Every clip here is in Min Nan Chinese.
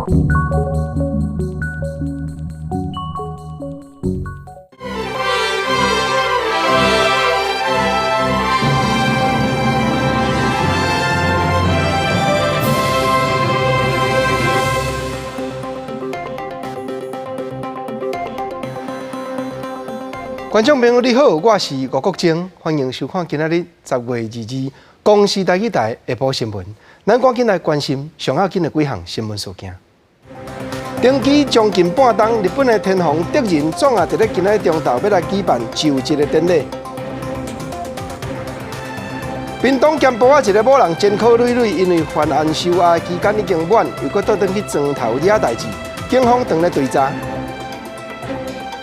觀眾朋友你好，我是吳國楨，歡迎收看今仔日10月22公視台語台下晡新聞。咱趕緊來關心上要緊的幾項新聞事件。登基將近半冬，日本的天皇德仁總啊，佇咧今仔日中晝欲來舉辦就職的典禮。屏東兼埔仔一个某人前科累累，因為犯案收押的期間已經滿，又閣倒轉去莊頭惹代誌，警方當咧追查。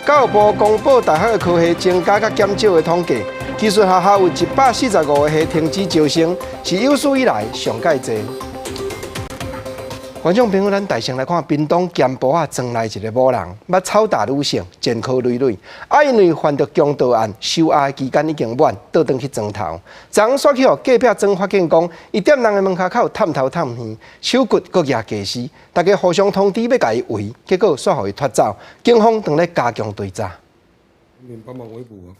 教育部公布大學的科系增加佮減少的統計，技術學校有145個系停止招生，是有史以來上蓋濟。觀眾朋友，咱大先來看屏東兼埔仔莊內一个某人，捌醜打女性，前科累累，啊，因為犯著強盜案，收押的期間已經滿，倒轉去莊頭。昨昏煞去予隔壁莊發現講，伊踮人的門跤口探頭探耳，手骨閣舉家私，大家互相通知欲共伊圍，結果煞予伊脫走，警方當咧加強追查。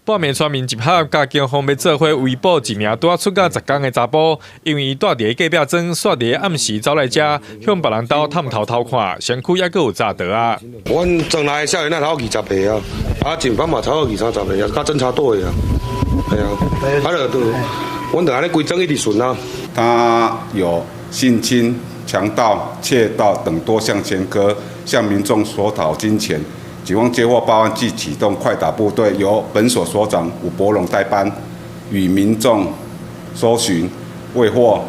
半暝村民集合，佮警方欲做伙圍捕一名拄仔出獄10工的查埔，因為伊蹛佇隔壁莊，煞佇暗時走來遮，向別人兜探頭偷看，身軀猶閣有紮刀仔。阮莊內的少年仔超過20歲啊，啊，警方嘛超過二三十歲啊，佮偵查隊啊，係啊，啊就，阮就按呢規莊一直巡啊。他有性侵、強盜、竊盜等多項前科，向民眾索討金錢。警方接獲報案，即啟動快打部隊，由本所所長伍伯龍帶班，與民眾搜尋未獲。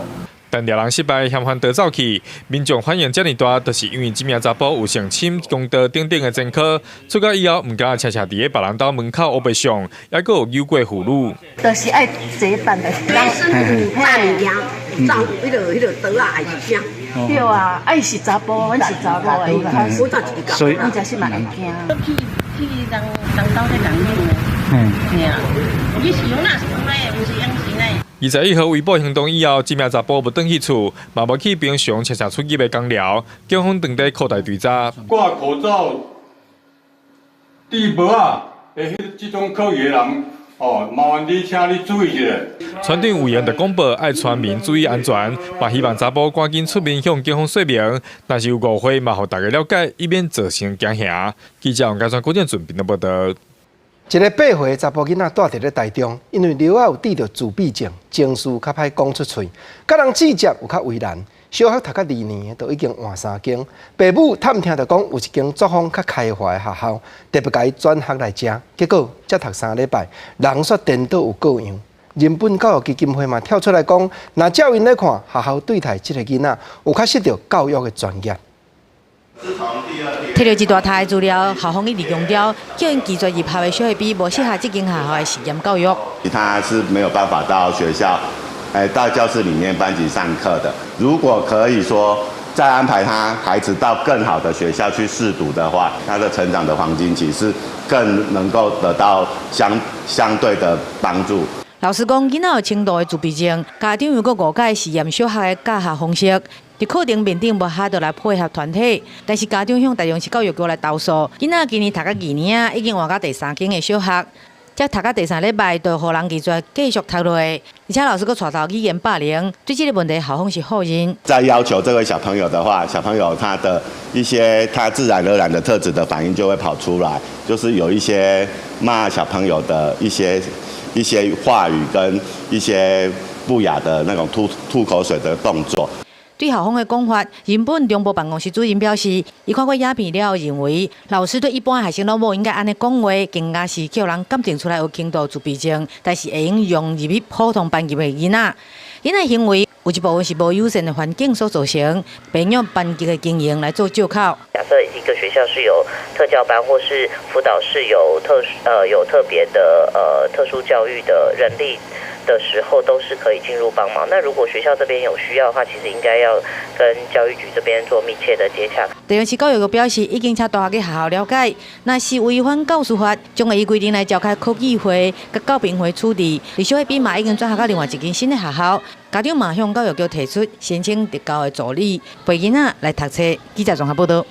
但掠人失敗，嫌犯逃走去，民眾反應遮爾大，就是因為這名查埔有性侵、強盜等等的前科，出獄以後毋敢悄悄佇咧別人兜門口烏白相，猶閣有誘過婦女。就是愛這辦的，人有詐物件，詐彼个刀仔還是啥？對啊，啊伊是查埔，阮是查某的，所以阮才是嘛會驚。去去人人兜咧共用的，嘿啊，你是用哪是用來的，毋是用錢的。21號圍捕行動以後，這名查埔無轉去厝，嘛無去平常常常出入的工寮，警方當地擴大追查。掛口罩、戴帽仔的彼這種可疑的人，哦，麻煩你，請你注意一下。村長委員就廣播愛村民注意安全，嘛希望查埔趕緊出面向警方說明，若是有誤會，嘛予大家了解，以免造成驚嚇。記者王家川古鎮準備的報道。一个8歲的查埔囡仔蹛佇咧台中，因為尿仔有得著自閉症，情緒較歹講出喙，佮人接觸有較為難。小學讀到二年就已經換三間，爸母探聽著講有一間作風較開化的學校，特別共伊轉學來遮，結果才讀3禮拜，人煞顛倒有過樣。人本教育基金會嘛跳出來講，若照𪜶咧看，學校對待這个囡仔有較失著教育的專業。提著一大沓的資料，校方一直強調，叫𪜶拒絕入學的小學比無適合這間學校的實驗教育。他是沒有辦法到學校，到教室裡面班級上課的。如果可以說再安排他孩子到更好的學校去試讀的話，他的成長的黃金期是更能夠得到相對的幫助。老師講，囡仔有輕度的自閉症，家長又閣誤解實驗小學的教學方式，佇課程面頂無法度來配合團體，但是家長向台中市教育局來投訴，囡仔今年讀到二年仔，已經換到第三間的小學，才讀到第三禮拜就予人拒絕繼續讀落去，而且老師閣帶頭語言霸凌，對這個問題校方是否認。再要求這位小朋友的話，小朋友他的一些他自然而然的特質的反應就會跑出來，就是有一些罵小朋友的一些話語跟一些不雅的那種吐吐口水的動作。對校方的講法，人本中部辦公室主任表示，伊看過影片了後，認為老師對一般學生攏無應該按呢講話，更加是叫人鑑定出來有輕度自閉症，但是會用融入去普通班級的囡仔，囡仔行為有一部分是無友善的環境所造成，袂用班級的經營來做借口。假設一個學校是有特教班，或是輔導室有特別的特殊教育的人力的時候，都是可以進入幫忙。那如果學校這邊有需要的話，其實應該要跟教育局這邊做密切的接洽。台中市教育局表示，已經請大學去學校了解，若是違反教師法，將會依規定來召開考紀會佮教評會處理。而小學比嘛已經轉學到另外一間新的學校，家長嘛向教育局提出申請特教的助理陪囡仔來讀冊。記者綜合報導。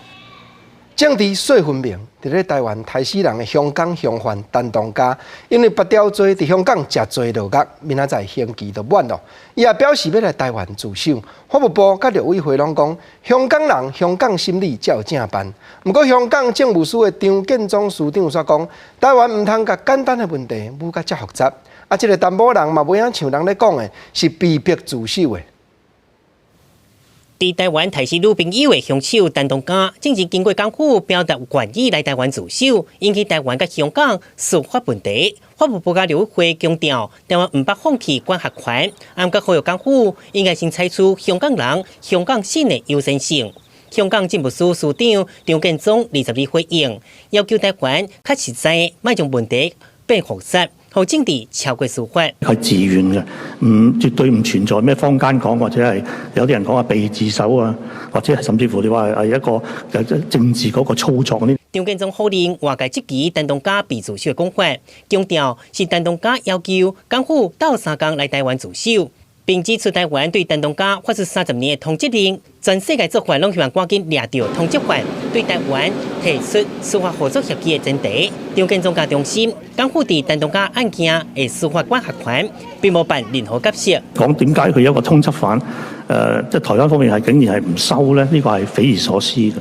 政治說分明，佇咧台灣刣死人的香港凶犯陳同佳，因為拔掉罪佇香港食罪落獄，明仔載刑期就滿咯。伊也表示欲來台灣自首。法務部佮陸委會攏講，香港人香港心理才有正辦。毋過香港政務司的張建宗司長煞講，台灣毋通共簡單的問題舞甲遮複雜。啊，這個查某人嘛袂曉像人咧講的，是被迫自首的。佇台灣刣死女朋友的兇手陳同佳，正是經過港府表達願意來台灣自首，引起台灣佮香港司法問題。法務部佮陸委會強調，台灣毋捌放棄管轄權，毋過呼籲港府應該先採取香港人香港信的優先性。香港政務司司長張建宗22回應，要求台灣較實在，莫將問題變複雜。予政治超過司法，係自願嘅，唔絕對唔存在咩坊間講或者係有啲人講話被自首啊，或者係甚至乎你話係一個政治嗰個操作呢？張建宗否認外界質疑陳同佳被自首的講法，強調是陳同佳要求港府鬥相共來台灣自首，並指出台灣對陳同佳發出30年的通緝令，全世界做法攏希望趕緊掠著通緝犯，對台灣提出司法合作協議的前提。張建宗加重申，港府佇陳同佳案件的司法管轄權，並無辦任何角色。講點解佢有一個通緝犯？即係台灣方面係竟然係唔收咧？呢個係匪夷所思嘅，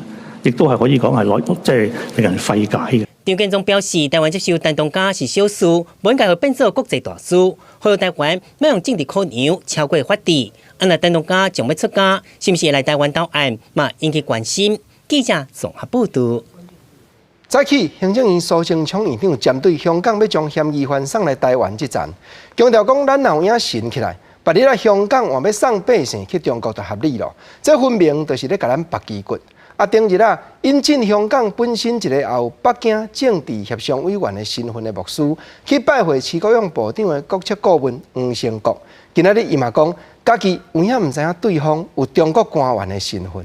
亦都係可以講係內即係令人費解嘅。張建宗表示，台灣接受陳同佳是小事，無應該予變做國際大事。呼籲台灣莫用政治考量超過法治。啊，若陳同佳將欲出監，是毋是會來台灣投案，嘛引起關心。記者綜合報導。早起，行政院蘇貞昌院長針對香港欲將嫌疑犯送來台灣這層，強調講咱若有影神起來，別日來香港還欲送百姓去中國就合理咯。這分明就是咧共咱縛雞骨。啊，頂日啊，引進香港本身一個也有北京政治協商委員的身份的牧師，去拜會徐國勇部長的國策顧問黃成國。今仔日伊嘛講，家己有影毋知影對方有中國官員的身份。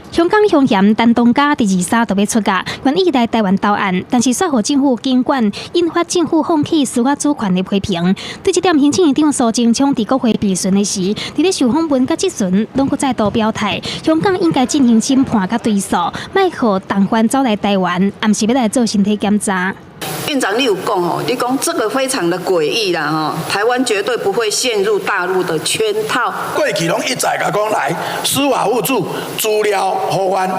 香港兇嫌陳同佳佇23就欲出獄，願意來台灣投案，但是煞予政府警管，引發政府放棄司法主權的批評。對這點，行政院長蘇貞昌佇國會備詢的時，佇咧受訪問佮質詢，攏閣再度表態，香港應該進行審判佮追訴，莫予重犯走來台灣，毋是欲來做身體檢查。院長，你有講哦，你講這個非常的詭異啦，吼，台灣絕對不會陷入大陸的圈套。過去攏一再共講來司法互助資料互阮，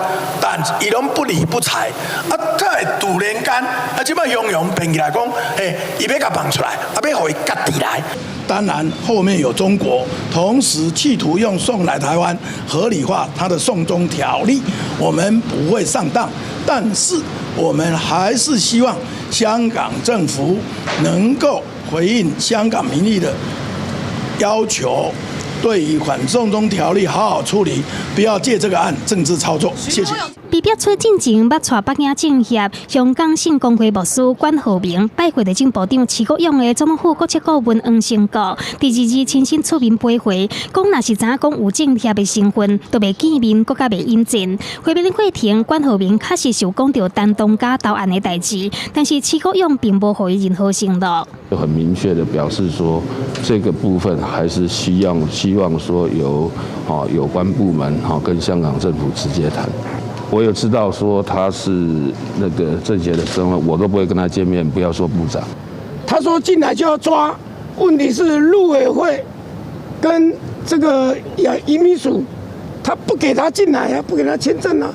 但伊攏不理不睬，啊，才會突然間啊，這擺雄雄變起來講，嘿，伊欲共放出來，啊，欲予伊家己來。當然後面有中國，同時企圖用送來台灣合理化他的送中條例，我們不會上當，但是我們還是希望香港政府能夠回應香港民意的要求，對於反送中條例好好處理，不要借這個案政治操作。謝謝。被逼出進前，捌帶北京政協香港聖公會牧師管浩鳴拜會內政部長徐國勇的總統府國策顧問黃成國，佇22親身出面陪會，講若是知影講有政協的身份，就袂見面，閣較袂引戰。會面的過程，管浩鳴確實是有講著陳同佳投案的代誌，但是徐國勇並無予伊任何承諾。就很明確的表示說，這個部分還是希望說由有關部門跟香港政府直接談。我有知道說他是那個政協的身份，我都不會跟他見面，不要說部長。他說進來就要抓，問題是陸委會跟這個移民署，他不給他進來啊，不給他簽證啊，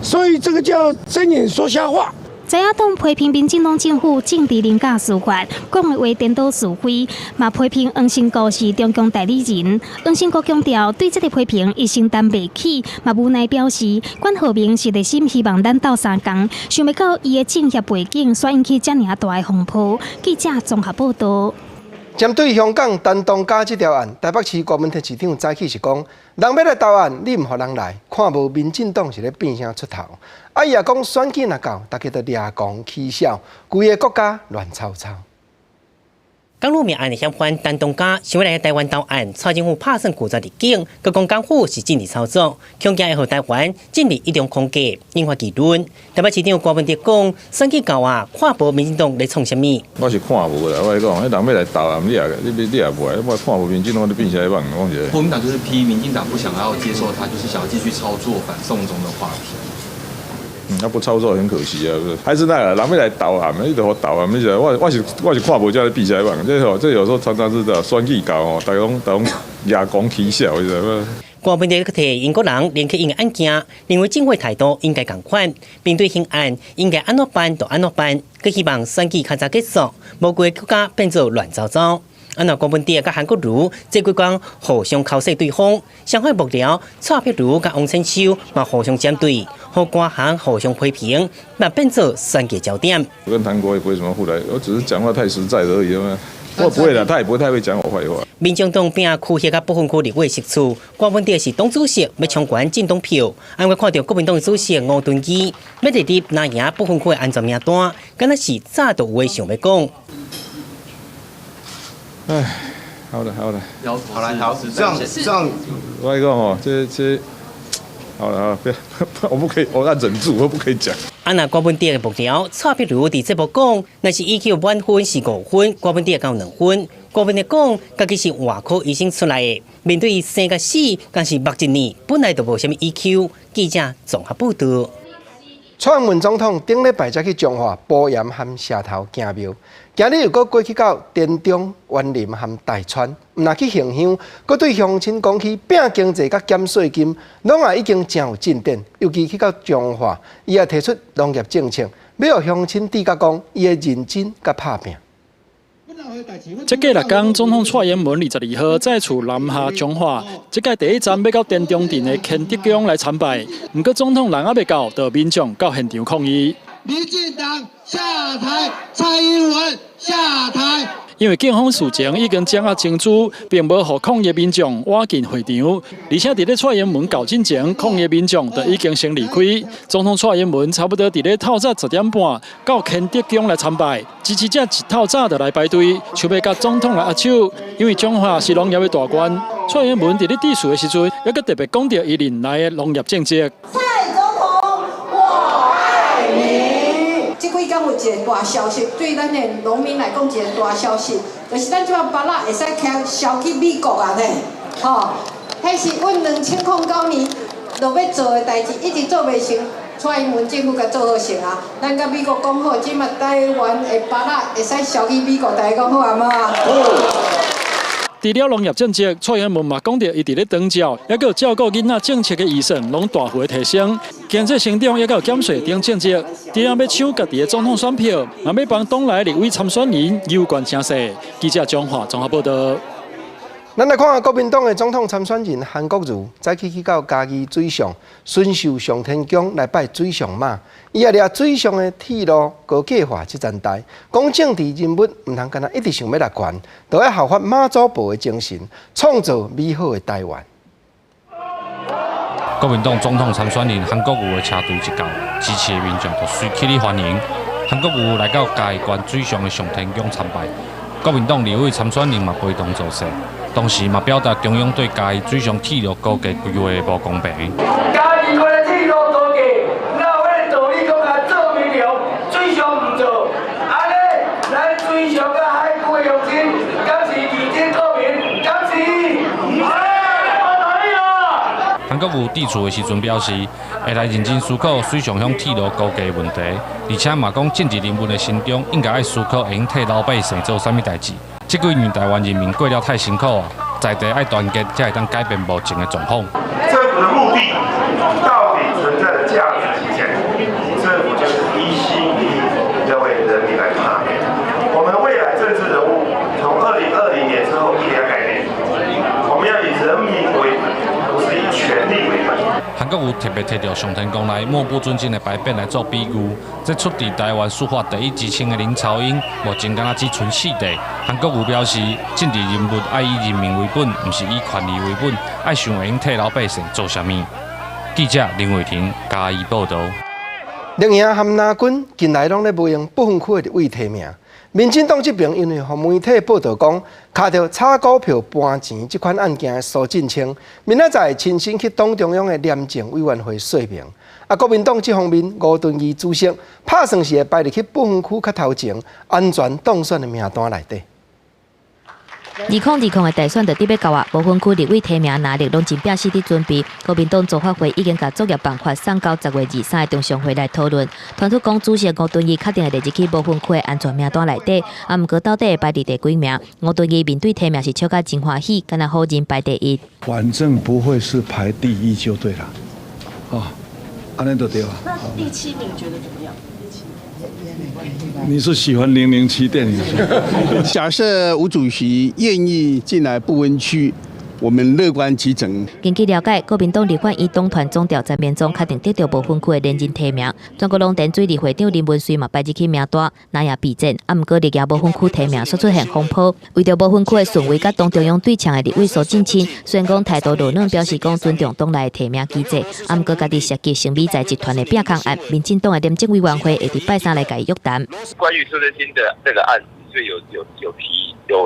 所以這個叫睜眼說瞎話。在野黨批評民進黨政府政治凌駕司法，講的話顛倒是非，嘛批評黃成國是中共代理人。黃成國強調對這個批評伊承擔袂起，嘛無奈表示管浩鳴是熱心希望咱鬥相共，想袂到伊的政協背景，煞引起遮爾大的風波。記者綜合報導。針對香港陳同佳這條案，台北市郭文鐵市長早起是講，人欲來投案，你毋予人來，看無民進黨是咧變啥出頭。啊，伊也講選舉若到，大家就掠狂起痟，規个國家亂糟糟。港女命案的嫌犯陳東嘉想欲來台灣投案，蔡政府拍算拒絕入境，閣講港府是政治操作，恐驚會予台灣進入一中框架，引發議論。台北市長郭文哲講，選舉到啊，看無民進黨咧創啥物？我是看無啦，我講，彼人欲來投案，你也袂愛，我看無民進黨咧變啥物講是。國民黨就是批民進黨不想要接受他，就是想要繼續操作反送中的話題。那不操作很可惜啊，還是那個人欲來投案，你就予投案，你我是看無遮咧比賽嘛，這吼這有時候常常是這選舉到吼，大家攏牙講起笑，你知無？郭文哲閣提英國人連克英的案件，認為政府態度應該仝款，面對刑案應該按怎辦就按怎辦，閣希望選舉較早結束，無規個國家變做亂糟糟。啊若郭文哲佮韓國瑜這幾工互相口舌對方，相反幕僚蔡壁如佮王千秋嘛互相針對，予官方互相批評，嘛變做選舉焦點。我跟韓國瑜不會什麼互來，我只是講話太實在而已嘛。我不會啦，他也不會太會講我壞話。民眾黨拚區域佮不分區立委席次，郭文哲是黨主席，欲衝懸政黨票。啊，我看著國民黨主席吳敦義欲列入藍營不分區的安全名單，敢若是早就有話想欲講。唉，好了好了，好了好，這樣這樣，我講哦，這，好了好了，不要，我不可以，我要忍住，我不可以講。啊，若郭文哲的幕僚蔡壁如佇節目講，若是 EQ 滿分是5分，郭文哲到2分。郭文哲講，家己是外科醫生出來的，面對生佮死，敢是目一年，本來就無啥物 EQ。記者綜合報道。蔡英文總統頂禮拜才去彰化埔鹽和社頭行廟，今日又閣過去到田中、員林和大川，毋但去行香，閣對鄉親講起拼經濟佮減稅金，攏也已經誠有進展。尤其去到彰化，伊也提出農業政策，欲予鄉親知覺講伊會認真佮拍拚。這過六工，總統蔡英文22號再次南下彰化，這擺第一站欲到田中鎮的乾德宮來參拜。毋過總統人猶未到，就民眾到現場抗議。民進黨下台，蔡英文下台。因為警方事前已經掌握情資，並無予抗議民眾倚近會場，而且佇咧蔡英文到進前，抗議民眾就已經先離開。總統蔡英文差不多佇咧透早10點半到乾德宮來參拜，支持者一透早就來排隊，想欲佮總統來握手。因為彰化是農業的大縣，蔡英文佇咧致辭的時陣，猶閣特別講著伊任內的農業政策。蔡總統，我愛你。這幾工有一個大消息，對咱的農民來講一個大消息，就是咱這擺芭樂會使銷去美國啊呢，吼，彼是阮2009年就欲做的代誌，一直做袂成，蔡英文政府共做好成啊。咱佮美國講好，這擺台灣的芭樂會使銷去美國，大家講好啊無啊？除了農業政策，蔡英文嘛講著伊佇咧長照，猶閣有照顧囡仔政策的預算攏大幅的提升，經濟成長，猶閣有減稅等政策，除了欲搶家己的總統選票，嘛欲幫黨內立委參選人有關聲勢。記者張華綜合報道。咱來看下國民黨的總統參選人韓國瑜，早起去到嘉義水上巡秀上天宮來拜水上媽，伊也掠水上的鐵路高架化這層台，講政治人物毋通干焦一直想欲掠權，都愛效法媽祖婆的精神，創造美好的台灣。國民黨總統參選人韓國瑜的車隊一到，支持的民眾就隨起立歡迎。韓國瑜來到嘉義縣水上的上天宮參拜，國民黨立委參選人嘛陪同造勢。同時嘛表達中央對嘉義水上鐵路高架規劃的無公平。嘉義縣的鐵路高架，哪有彼個道理講啊做民良，水上毋做？按呢，咱水上佮海區的鄉親，敢是義正國民？敢是？韓國瑜致辭的時陣表示，會來認真思考水上鄉鐵路高架的問題，而且嘛講政治人物的心中應該愛思考會用替老百姓做啥物代誌。這幾年台灣人民過了太辛苦啊，在地愛團結才會當改變目前的狀況。政府的目的到底存在的價值體現？政府就是一心一意要為人民來打拼。我們未來政治人物從2020年之後一定要改變，我們要以人民為本，不是以權力為本。韓國瑜特別提著上天宮內莫不尊敬的牌匾來做比喻，這出自台灣司法第一之稱的林朝英，目前敢若只賰四塊。韓國瑜表示，政治人物愛以人民為本，毋是以權力為本，愛想會用替老百姓做啥物。記者林偉霆嘉義報道。綠營和藍軍近來攏咧無用不分區的立委提名，民進黨這邊因為予媒體報道講，卡著炒股票搬錢這款案件的蘇震清，明仔載親身去黨中央的廉政委員會說明。啊，國民黨這方面，吳敦義主席拍算是會排入去不分區較頭前安全當選的名單內底。2020的大選就佇欲到啊，無分區立委提名藍綠攏真拚死佇準備。國民黨組發會已經共作業辦法送到10月23的中常會來討論。傳出講主席吳敦義確定會列入去無分區的安全名單內底，啊，毋過到底會排佇第幾名？吳敦義面對提名是笑甲真歡喜，敢若否認排第一。反正不會是排第一就對了，啊，按呢就對啊。那第七名覺得怎麼樣？你是喜歡007電影？假設吳主席願意進來不分區，我們樂觀其成。根據了解，國民黨立法院黨團總召陳明忠確定得著無分區的連任提名，全國農田水利會長林文瑞嘛排入去名單，藍營備戰。啊，毋過綠營無分區提名煞出現風波，為著無分區的順位佮黨中央對嗆的立委蘇震清，雖然講態度柔軟，表示講尊重黨內的提名機制，啊，毋過家己涉及盛美財集團的拚空案，民進黨的廉政委員會會佇拜三來共伊約談。關於蘇震清的這個案子，是有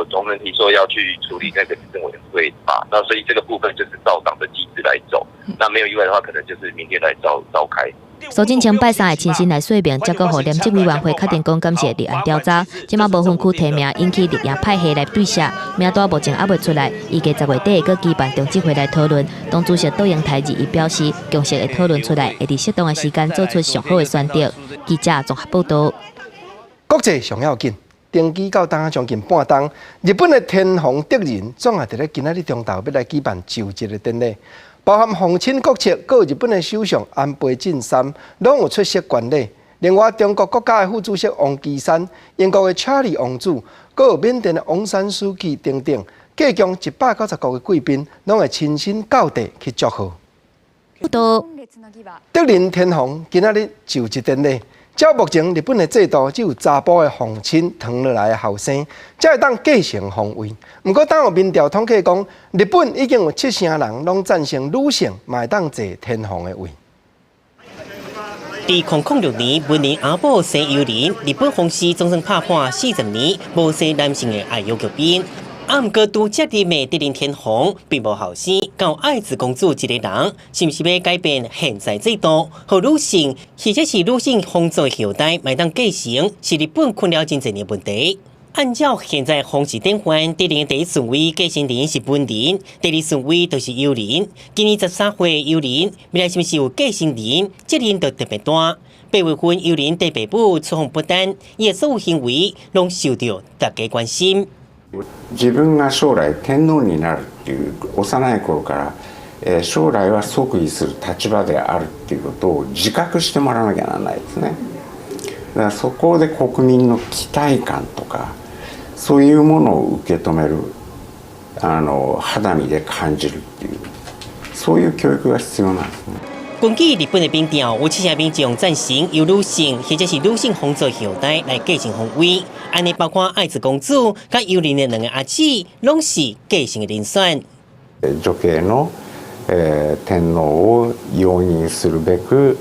同仁提說要去處理那個廉政委員會吧，那所以這個部分就是照黨的機制來走。那沒有意外的話，可能就是明天來召開。蘇震清拜三會親身來說明，才閣予廉政委員會確定講敢是會立案調查。這馬無分區提名引起綠營派系來對峙，名單目前猶未出來，預計10月底會閣舉辦中執會來討論。黨主席杜英台日表示，共識會討論出來，會佇適當的時間做出上好的選擇。記者綜合報導。國際上要緊。登基到今將近半冬，日本的天皇德仁總也佇咧今仔日中晝欲來舉辦就職的典禮，包含皇親國戚、閣日本的首相安倍晉三，攏有出席觀禮。另外，中國國家的副主席王岐山、英國的查理王子、閣有緬甸的翁山蘇姬等等，計共190國的貴賓，攏會親身到地去祝賀。德仁天皇今仔日就職典禮。照目前日本的制度，只有查埔的皇親傳落來的後生，才會當繼承皇位。毋過，當有民調統計講，日本已經有七成人攏贊成女性嘛會當坐天皇的位。佇2006年，文仁阿母生悠仁，日本皇室總算拍破40年無生男性的愛玉局面。啊，毋過拄接任的德仁天皇並無後生，佮愛子公主一个人，是毋是欲改變現在制度，予女性或者是女性皇族後代會當繼承，是日本困擾真濟年的問題。按照現在皇室典範，德仁第一順位繼承人是文仁，第二順位就是悠仁。今年13歲悠仁，未來是毋是有繼承人，責任就特別大。8月份，悠仁綴爸母出訪不丹，伊的所有行為攏受著大家關心。自分が將來天皇になるっていう幼い頃から、將來は即位する立場であるっていうことを自覚してもらわなきゃならないですね。だからそこで国民の期待感とかそういうものを受け止める肌身で感じるっていうそういう教育が必要なんですね。根據日本的民調，有七成民眾贊成由女性或者是女性皇族後代來繼承皇位，按呢包括愛子公主佮悠仁的兩个阿姊，攏是繼承的人選。女系の天皇を容認するべく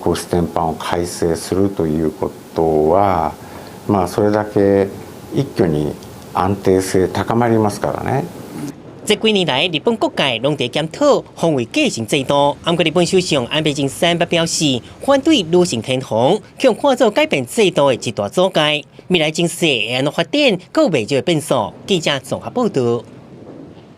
皇室典範を改正するということは、まあそれだけ一挙に安定性高まりますからね。這幾年來，日本各界攏佇檢討皇位繼承制度。毋過日本首相安倍晉三捌表示，反對女性天皇，予看做改變制度的一大阻礙。未來情勢會按怎發展，閣有袂少的變數。記者綜合報導。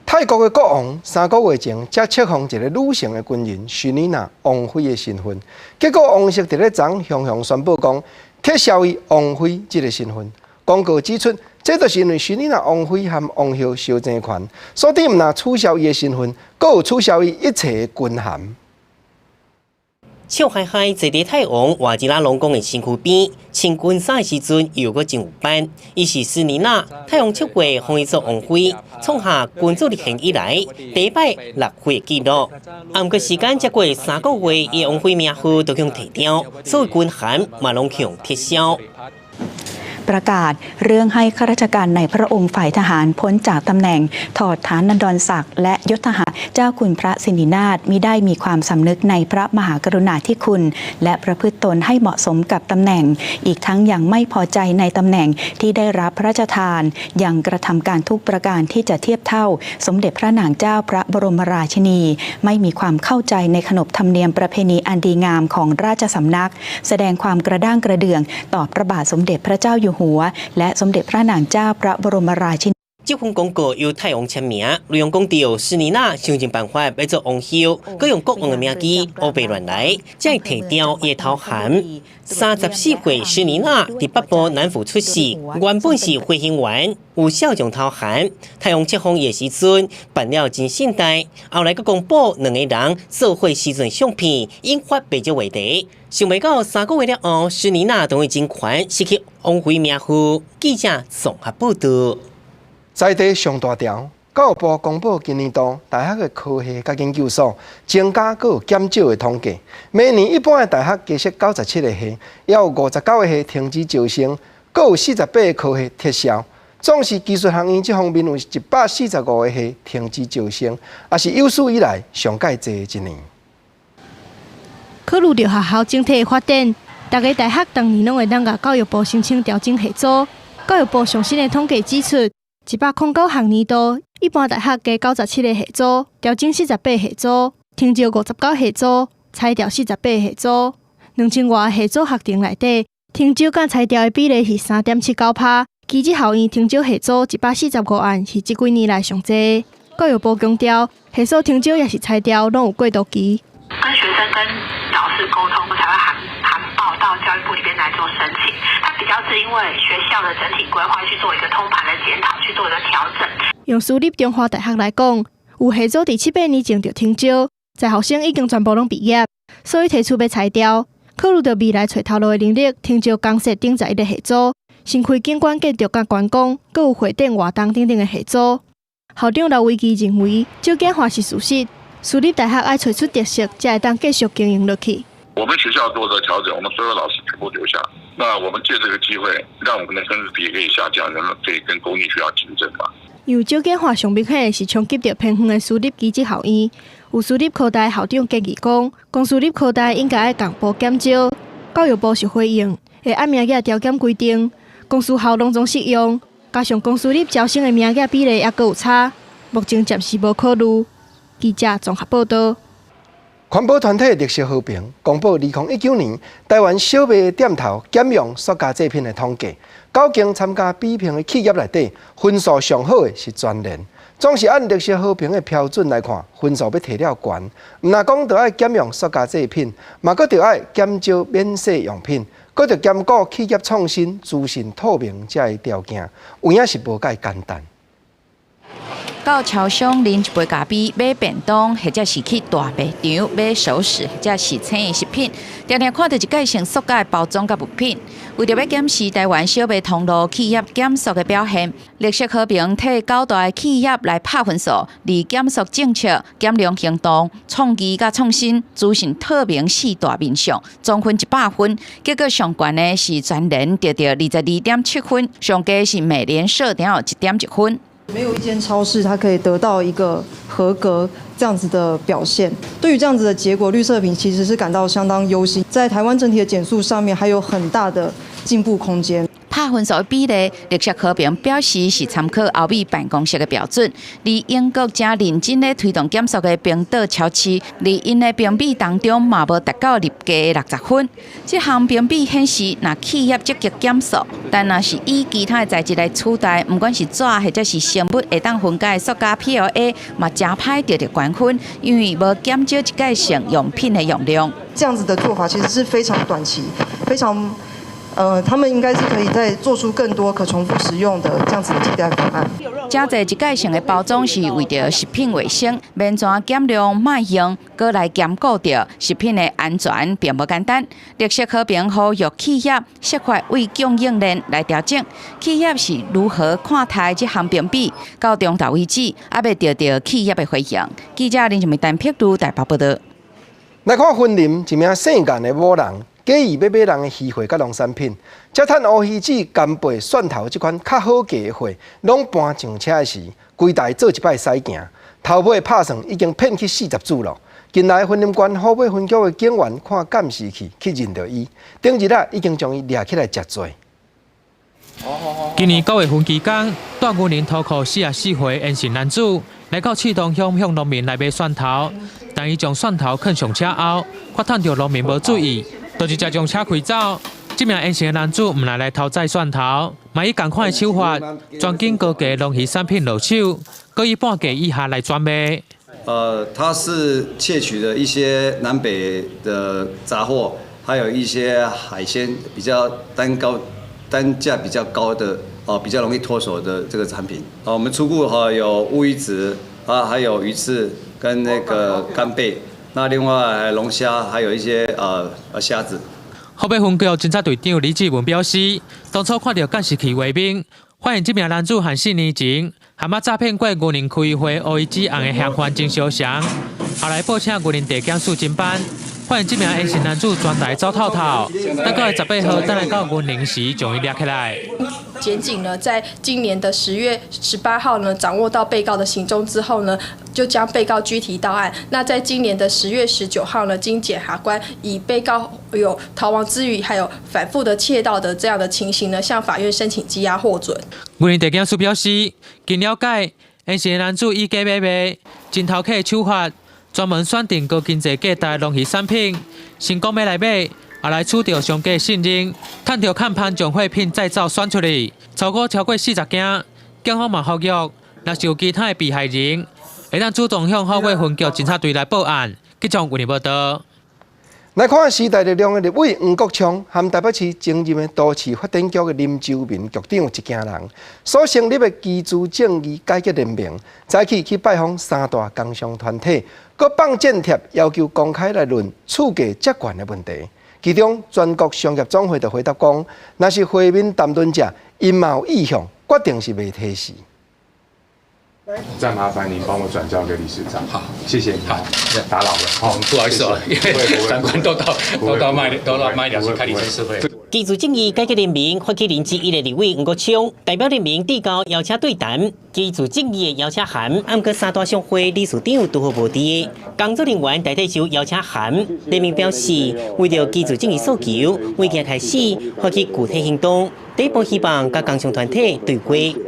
泰國的國王3個月前才冊封一个女性的軍人徐妮娜王妃的身份，結果王室佇咧昨雄雄宣布講，撤銷伊王妃這个身份。公告指出，這就是因為徐妮娜王妃和王后相爭權，所以毋但取消伊的身份，閣有取消伊一切的軍銜。笑嗨嗨坐佇泰王瓦吉拉隆功的身軀邊，穿軍衫的時陣又閣真有範。伊是斯妮娜，泰王7月封伊做王妃，創下君主立憲以來第一擺立妃的紀錄。啊，毋過時間才過3個月，伊的王妃名號就予提掉，所有軍銜嘛攏予撤銷。ประกาศเรื่องให้ข้าราชการในพระองค์ฝ่ายทหารพ้นจากตำแหน่งถอดฐานันดรศักดิ์และยศทหารเจ้าคุณพระสิรินาถมิได้มีความสำนึกในพระมหากรุณาธิคุณ และประพฤติตนให้เหมาะสมกับตำแหน่ง อีกทั้งยังไม่พอใจในตำแหน่งที่ได้รับพระราชทานยังกระทำการทุกประการที่จะเทียบเท่า สมเด็จพระนางเจ้าพระบรมราชินี ไม่มีความเข้าใจในขนบธรรมเนียมประเพณีอันดีงามของราชสำนัก แสดงความกระด้างกระเดื่องต่อพระบาทสมเด็จพระเจ้าอยู่หัว และสมเด็จพระนางเจ้าพระบรมราชินี 這份公告由泰王簽名，內容講到施妮娜想盡辦法欲做王后，閣用國王的名義烏白亂來，才會提調伊的頭銜。34歲施妮娜佇北部南府出世，原本是飛行員，有少將頭銜。泰王冊封伊的時陣辦了真盛大，後來閣公布兩個人做伙時陣相片，引發袂少話題。想袂到3個月了後，施妮娜同意政權失去王妃名號。記者綜合報導。在地上大條，教育部公布今年度大學的科系佮研究所增加閣有減少的統計。每年一般的大學加設97個系，也有59個系停止招生，閣有48個科系撤銷。總是技術學院這方面有145個系停止招生，也是有史以來上蓋濟的一年。考慮著學校整體的發展，逐个大學逐年攏會當共教育部申請調整系組。教育部上新的統計指出，109學年度，一般大學加97個系組，調整48系組，停招59系組，裁掉48系組。2000外個系組學程內底，停招佮裁掉的比例是3.79%。技職學院停招系組145案是這幾年來上濟。教育部強調，系所停招抑是裁掉，攏有過渡期。跟學生跟老師溝通，才會函報到教育部裡邊來做申請。它比較是因為學校的整體規劃去做一個通盤的檢討，去做一個調整。用私立中華大學來講，有系組佇7、8年前就停招，在學生已經全部攏畢業，所以提出欲裁掉。考慮著未來揣頭路的能力，停招工設等11個系組，新開景觀建築佮觀光，閣有會展活動等等的系組。校長劉維基認為，少簡化是事實。私立大學愛揣出特色，才會當繼續經營落去。我們學校做這個調整，我們所有老師全部留下。那我們借這個機會，讓我們的生師比可以下降，然後可以跟公立學校競爭嘛。因為少簡化上明顯的是衝擊著偏遠的私立技職學院。有私立科大校長建議講，公私立科大應該愛同步減招。教育部是回應，會按名額調減規定，公私校攏總適用。加上公私立招生的名額比例猶閣有差，目前暫時無考慮。記者綜合報導。環保團體綠色和平公布2019年台灣小賣店頭減用塑膠製品的統計，九間參加比評的企業內底，分數上好的是全聯。總是按綠色和平的標準來看，分數欲提了懸，毋但講著愛減用塑膠製品，嘛閣著愛減少免洗用品，閣著兼顧企業創新、資訊透明這个條件，有影是無蓋簡單。到超商啉一杯咖啡、買便當，或者是去大賣場買熟食，或者是青的食品，定定看著一概成塑膠的包裝佮物品。為著欲檢視台灣小賣通路企業減塑的表現，綠色和平替九大企業來拍分數，佇減塑政策、減量行動、創意佮創新、資訊透明四大面向，總分100分。結果上懸的是全聯得著22.7分，上低是美廉社得著1.1分。沒有一間超市，它可以得到一個合格這樣子的表現。對於這樣子的結果，綠色和平其實是感到相當憂心。在台灣整體的減塑上面，還有很大的進步空間。拍分數的比例，綠色和平表示是參考歐美辦公室的標準。而英國正認真咧推動減塑的冰島超市，佇𪜶的評比當中嘛無達到入格60分。這項評比顯示，若企業積極減塑，但若是以其他的材質來取代，毋管是紙或者是生物會當分解的塑膠 PLA，嘛誠歹得著懸分，因為無減少一概性用品的用量。這樣子的做法其實是非常短期，非常。他們應該是可以再做出更多可重複使用的這樣子的替代方案。誠濟一概性的包裝是為著食品衛生，免怎減量莫用，閣來兼顧著食品的安全，並無簡單。綠色和平呼籲企業設法為供應鏈來調整。企業是如何看待這項評比？到中晝為止，猶未得著企業的回應。記者林靜梅、陳碧如台北報導。來看雲林一名姓顏的某人。假意欲買人的魚貨佮農產品，才趁烏魚子、干貝、蒜頭這款較好價的貨攏搬上車的時，規台做一擺駛行，頭尾拍算已經騙去40注咯。近來雲林縣虎尾分局的警員看監視器去認著伊，頂日啊已經將伊掠起來食罪。今年9月份期間，蹛雲林塗埔44歲顏姓男子來到刺桐鄉向農民來買蒜頭，當伊將蒜頭囥上車後，發現著農民無注意，就直接將車開走。這名顏姓的男子毋但來偷載蒜頭，嘛以仝款的手法，專揀高價農漁產品落手，閣以半價以下來轉賣。他是竊取了一些南北的雜貨，還有一些海鮮比較單高。單價比較高的哦，比較容易脫手的這個產品。我們初步哈有烏魚子啊，還有魚翅跟那個干貝，那另外龍蝦，還有一些蝦子。虎尾分局偵查隊長李志文表示，當初看著監視器畫面，發現這名男子和4年前含仔詐騙過雲林開會烏魚子案的嫌犯真相像，後來報請雲林地檢署偵辦。發現這名顏姓男子全台走透透，等到18號轉來到雲林時，將伊掠起來。檢警呢，在今年的10月18號呢，掌握到被告的行蹤之後呢，就將被告拘提到案。那在今年的10月19號呢，經檢察官以被告有逃亡之餘，還有反覆的竊盜的這樣的情形呢，向法院申請羈押獲准。雲林地檢署表示，經了解，顏姓男子以假買賣、真偷客的手法，專門選定高經濟價值的農漁產品，成功欲來買，後來取著商家信任，趁著看盤將貨品再造選出去，超過超過40件。警方嘛呼籲，若是有其他的被害人，會當主動向虎尾分局偵查隊來報案。記者為你報道。來看時代力量的立委黃國昌，和台北市前任的都市發展局的林周明局長一行人所成立的居住正義改革聯盟，早起去拜訪三大工商團體，閣放薦帖要求公開來論厝價遮懸的問題。其中，全國商業總會就回答講，若是會面談論者𪜶嘛有意向，決定是袂提示。再麻煩您幫我轉交給理事長。好，謝謝你。好，打擾了。好，不好意思啊，因為長官都到麥寮去開理事會。居住正義改革聯盟發起人之一的立委黃國昌，代表聯盟遞交邀請對談，居住正義的邀請函，毋過三大商會理事長拄好無佇，工作人員代替收邀請函。聯盟表示，為著居住正義訴求，為今開始發起具體行動，第一步希望佮工商團體對話。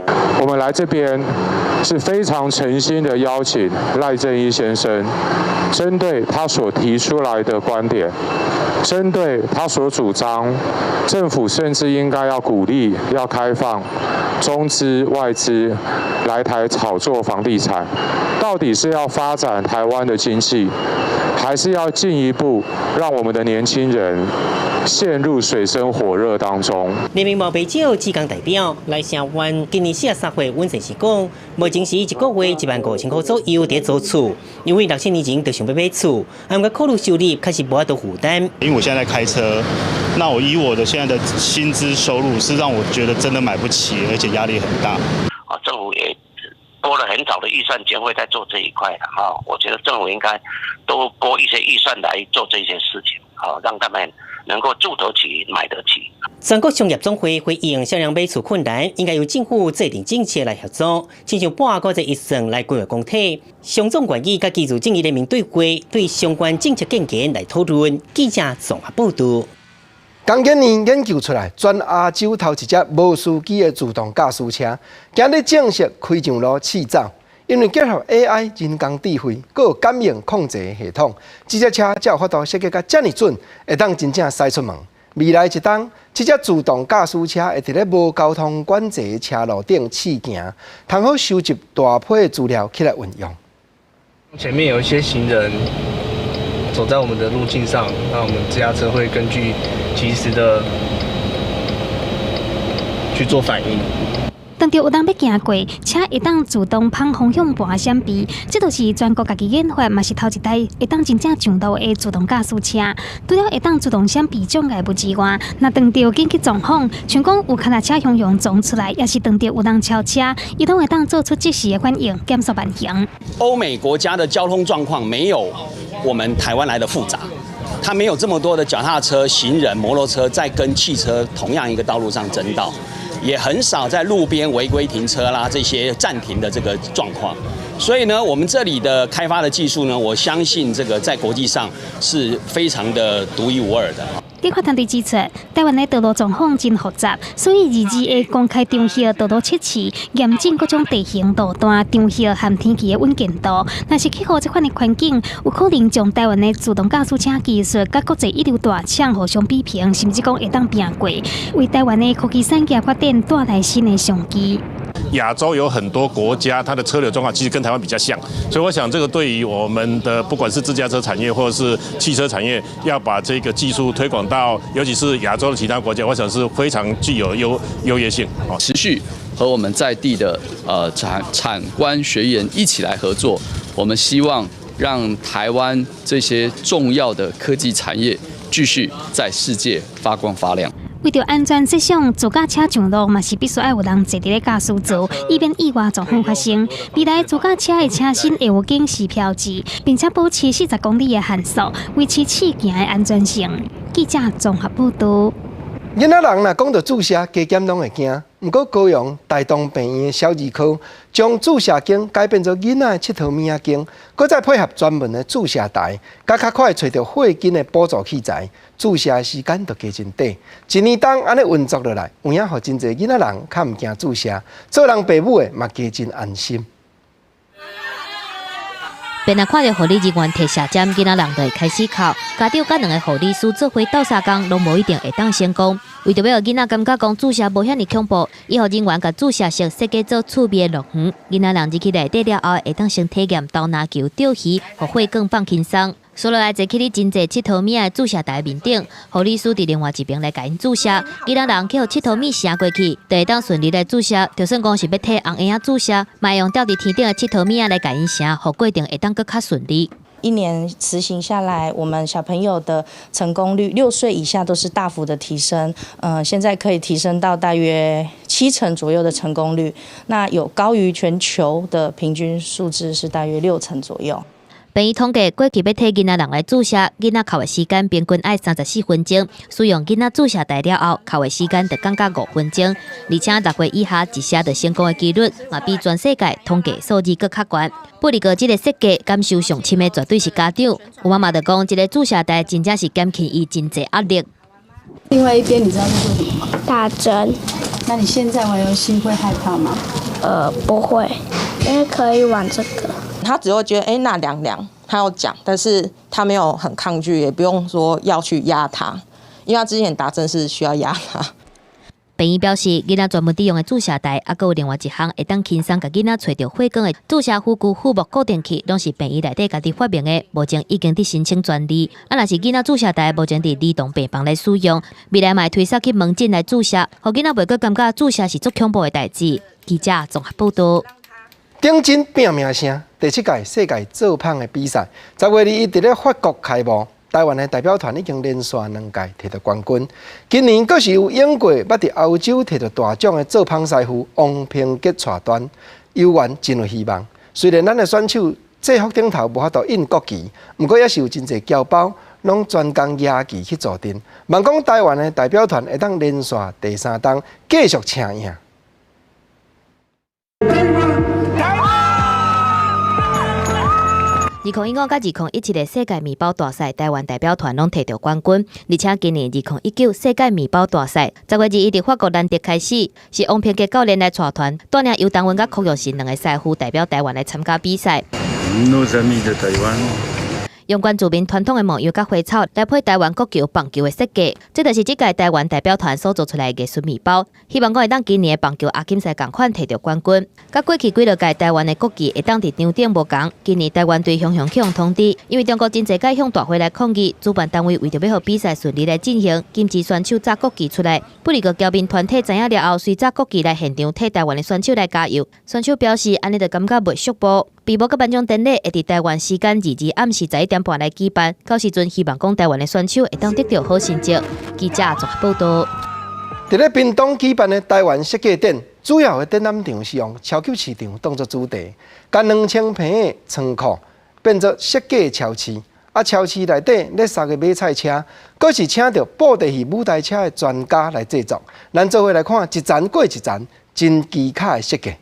我們來這邊是非常誠心的邀請賴正鎰先生，針對他所提出來的觀點，針對他所主張，政府甚至應該要鼓勵、要開放中資、外資來台炒作房地產，到底是要發展台灣的經濟，還是要進一步讓我們的年輕人陷入水深火熱當中？聯盟嘛袂少志工代表來聲援，今年43歲溫先生講，目前是一個月15,000塊左右佇租厝，因為六七年前就想欲買厝，毋過考慮收入確實無法度負擔。因為我現在在開車，那我以我的現在的薪資收入，是讓我覺得真的買不起，而且壓力很大。啊，政府也撥了很早的預算經費在做這一塊的哈，我覺得政府應該多撥一些預算來做這些事情，好讓他們能夠住得起、買得起。全國商業總會回應，少年買厝困難，應該由政府制定政策來協助，親像半個這預算來規劃公體。商總願意佮居住正義聯盟對話，對相關政策建議來討論。記者綜合報道。工研院研究出來，全亞洲頭一隻無司機的自動駕駛車，今日正式開上路試走。因為結合 AI 人工智慧，閣有感應控制系統，這隻車才有法度設計甲遮爾準，會當真正駛出門。未來一冬，這隻自動駕駛車會佇咧無交通管制的車路頂試行，通好收集大批的資料起來運用。前面有一些行人走在我們的路徑上，那我們這架車會根據及時的去做反應。當著有人欲行過，車會當自動拋方向盤閃避，這就是全國家己研發，嘛是頭一台會當真正上路的自動駕駛車。除了會當自動閃避障礙物之外，若當著緊急狀況，像講有腳踏車雄雄撞出來，抑是當著有人超車，伊攏會當做出即時的反應，減速慢行。歐美國家的交通狀況沒有我們台灣來的複雜。它沒有這麼多的腳踏車、行人、摩托車在跟汽車同樣一個道路上爭道，也很少在路邊違規停車啦這些暫停的這個狀況。所以呢，我們這裡的開發的技術呢，我相信這個在國際上是非常的獨一無二的。計劃團隊指出，台灣的道路狀況真複雜，所以22的公開場合道路測試，嚴禁各種地形路段、場合和天氣的穩健度。若是克服這款的環境，有可能將台灣的自動駕駛車技術佮國際一流大廠互相比拼，甚至講會當拚過，為台灣的科技產業發展帶來新的商機。亞洲有很多國家，它的車流狀況其實跟台灣比較像，所以我想這個對於我們的不管是自駕車產業或者是汽車產業，要把這個技術推廣到，尤其是亞洲的其他國家，我想是非常具有優越性。持續和我們在地的產官學研一起來合作，我們希望讓台灣這些重要的科技產業繼續在世界發光發亮。為著安全設想，自駕車上路嘛是必須愛有人坐佇咧駕駛座，以免意外狀況發生。未來自駕車的車身會有警示標誌，並且保持40公里的限速，維持試行的安全性。記者綜合報導。囡仔人若講著注射，加減攏會驚。毋過高雄大東病院的小兒科將注射間改變做囡仔的𨑨迌物仔間，閣再配合專門的注射台，閣較快揣著血筋的輔助器材，注射的時間就加真短。一年冬按呢運作落來，有影予真濟囡仔人較毋驚注射，做人爸母的嘛加真安心。便若看著護理人員提射針，囡仔人就會開始哭。家長佮兩个護理師做伙鬥相共，攏無一定會當成功。為著欲予囡仔感覺講注射無遐爾恐怖，醫護人員共注射室設計做趣味的樂園。囡仔人入去內底了後，會當先體驗投籃球、釣魚，予血管放輕鬆。紲落來坐去咧真濟𨑨迌物仔的注射台面頂，護理師佇另外一邊來共𪜶注射。囡仔人去予𨑨迌物射過去，就會當順利來注射。就算講是欲替紅嬰仔注射，嘛會用吊佇天頂的𨑨迌物仔來共𪜶射，予過程會當閣較順利。一年實行下來，我們小朋友的成功率6歲以下都是大幅的提升，現在可以提升到大約7成左右的成功率，那有高於全球的平均數字是大約6成左右。病院統計，過去欲替囡仔人來注射，囡仔哭的時間平均愛34分鐘；使用囡仔注射台了後，哭的時間就降到5分鐘。而且6歲以下一射就成功的幾率，嘛比全世界統計數字閣較懸。不過這个設計感受上深的絕對是家長。有媽媽就講，這个注射台真正是減輕伊真濟壓力。另外一邊你知道在做什麼嗎？打針。那你現在玩遊戲會害怕嗎？不會，因為可以玩這個。他只會覺得，哎，那涼涼，他有講，但是他沒有很抗拒，也不用說要去壓他，因為他之前打針是需要壓他。病院表示，囡仔專門佇用的注射台，猶閣有另外一項會當輕鬆共囡仔揣著血管的注射輔具腹膜固定器，攏是病院內底家己發明的，目前已經佇申請專利。啊，若是囡仔注射台，目前佇兒童病房來使用，未來嘛會推捒去門診來注射，予囡仔袂閣感覺注射是足恐怖的代誌。記者綜合報導。頂真拼命聲，第七屆世界做麭的比賽，10月21佇咧法國開幕。台灣的代表團已經連續兩屆摕著冠軍。今年閣是由英國捌佇歐洲摕著大獎的做麭師傅王平傑帶團，猶原真有希望。雖然咱的選手制服頂頭無法度印國旗，毋過也是有真濟僑胞攏專工舉旗去助陣。望講台灣的代表團會當連續第三冬繼續請贏。2015佮2017的世界麵包大賽，台灣代表團攏摕著冠軍。而且今年2019世界麵包大賽，10月21佇法國蘭德開始，是王平傑教練來帶團，帶領游東文佮柯玉成兩个師傅代表台灣來參加比賽。用原住民傳統的模樣佮花草來配台灣國球棒球的設計，這就是這屆台灣代表團所做出來的藝術麵包。希望講會當今年的棒球亞錦賽仝款摕著冠軍。佮過去幾落屆台灣的國旗會當佇場頂無仝，今年台灣隊雄雄去予通知，因為中國真濟擺向大會來抗議，主辦單位為著欲予比賽順利來進行，禁止選手紮國旗出來。不過僑民團體知影了後，隨紮國旗來現場替台灣的選手來加油。選手表示，按呢就感覺袂束縛。閉幕佮頒獎典禮會佇台灣時間22暗時11點半來舉辦，到時陣希望講台灣的選手會當得著好成績。記者綜合報導。佇咧屏東舉辦的台灣設計展，主要的展覽場是用超級市場當作主題，共2000坪的倉庫變做設計超市，啊，超市內底咧捒的買菜車，閣是請著布袋戲舞台車的專家來製作。咱做伙來看一層過一層真奇巧的設計。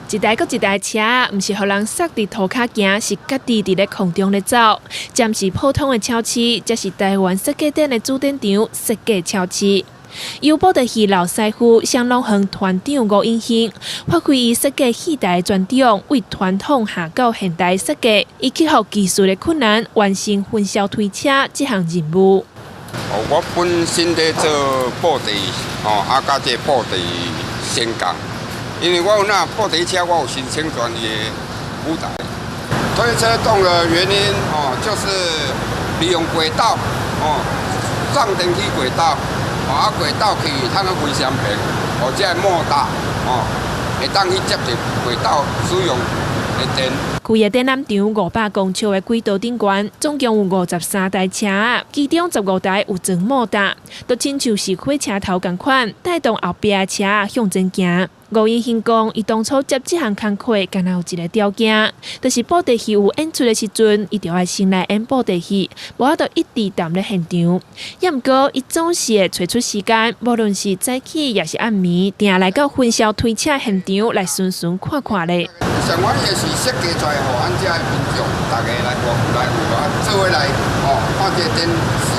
一台閣一台車，毋是予人捒佇塗跤行，是家己佇咧空中咧走。這毋是普通的超市，這是台灣設計展的主展場設計超市。由布袋戲老師傅雙龍園團長吳永興發揮伊設計戲台的專長，為傳統下到現代設計，伊克服技術的困難，完成焚燒推車這項任務。我本身咧做布袋，吼，啊，佮這布袋仙工。因為我有那布袋車，我有申請專利的舞台。推車動的原因，哦，就是利用軌道，哦，放電去軌道，哦，啊軌道去通個非常平，哦，這個莫達，哦，會當去接著軌道使用的電。規個展覽場500公尺的軌道頂懸，總共有53台車，其中15台有裝莫達，都親像是火車頭仝款，帶動後壁的車向前行。吳永興講，伊當初接這項工課，敢若有一个條件，就是布袋戲有演出的時陣，伊就愛先來演布袋戲，無法度一直踮咧現場。也毋過，伊總是會揣出時間，無論是早起抑是暗暝，定來到焚燒推車現場來巡巡看看咧。上歡喜的是設計出來，予阮遮的民眾，大家來來有啊，做伙來哦，看這個電視